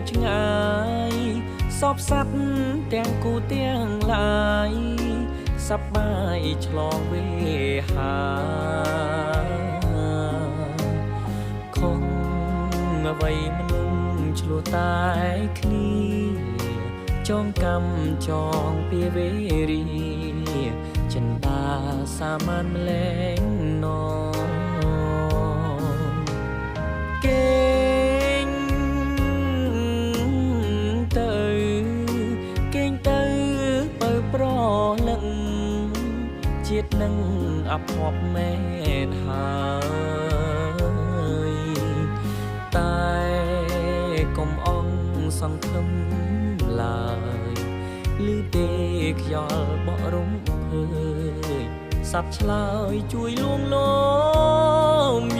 ឆ្ងាយសពសត្វទាំងគូទាំងឡាយសប្បាយឆ្លងវេហាខំអ្វីមនុស្សឆ្លោះតែគ្នាចងកម្មចងពីវេរីចិន្តាសាមានម្លែងនគេងទៅគេងទៅបើប្រលឹងជាតិនឹងអភ័ព្វមែនហើយតែកុំអងសង្ឃឹមឡើយឬទេខ្យល់បក់រំភើយសັບឆ្លើយជួយលួងលោម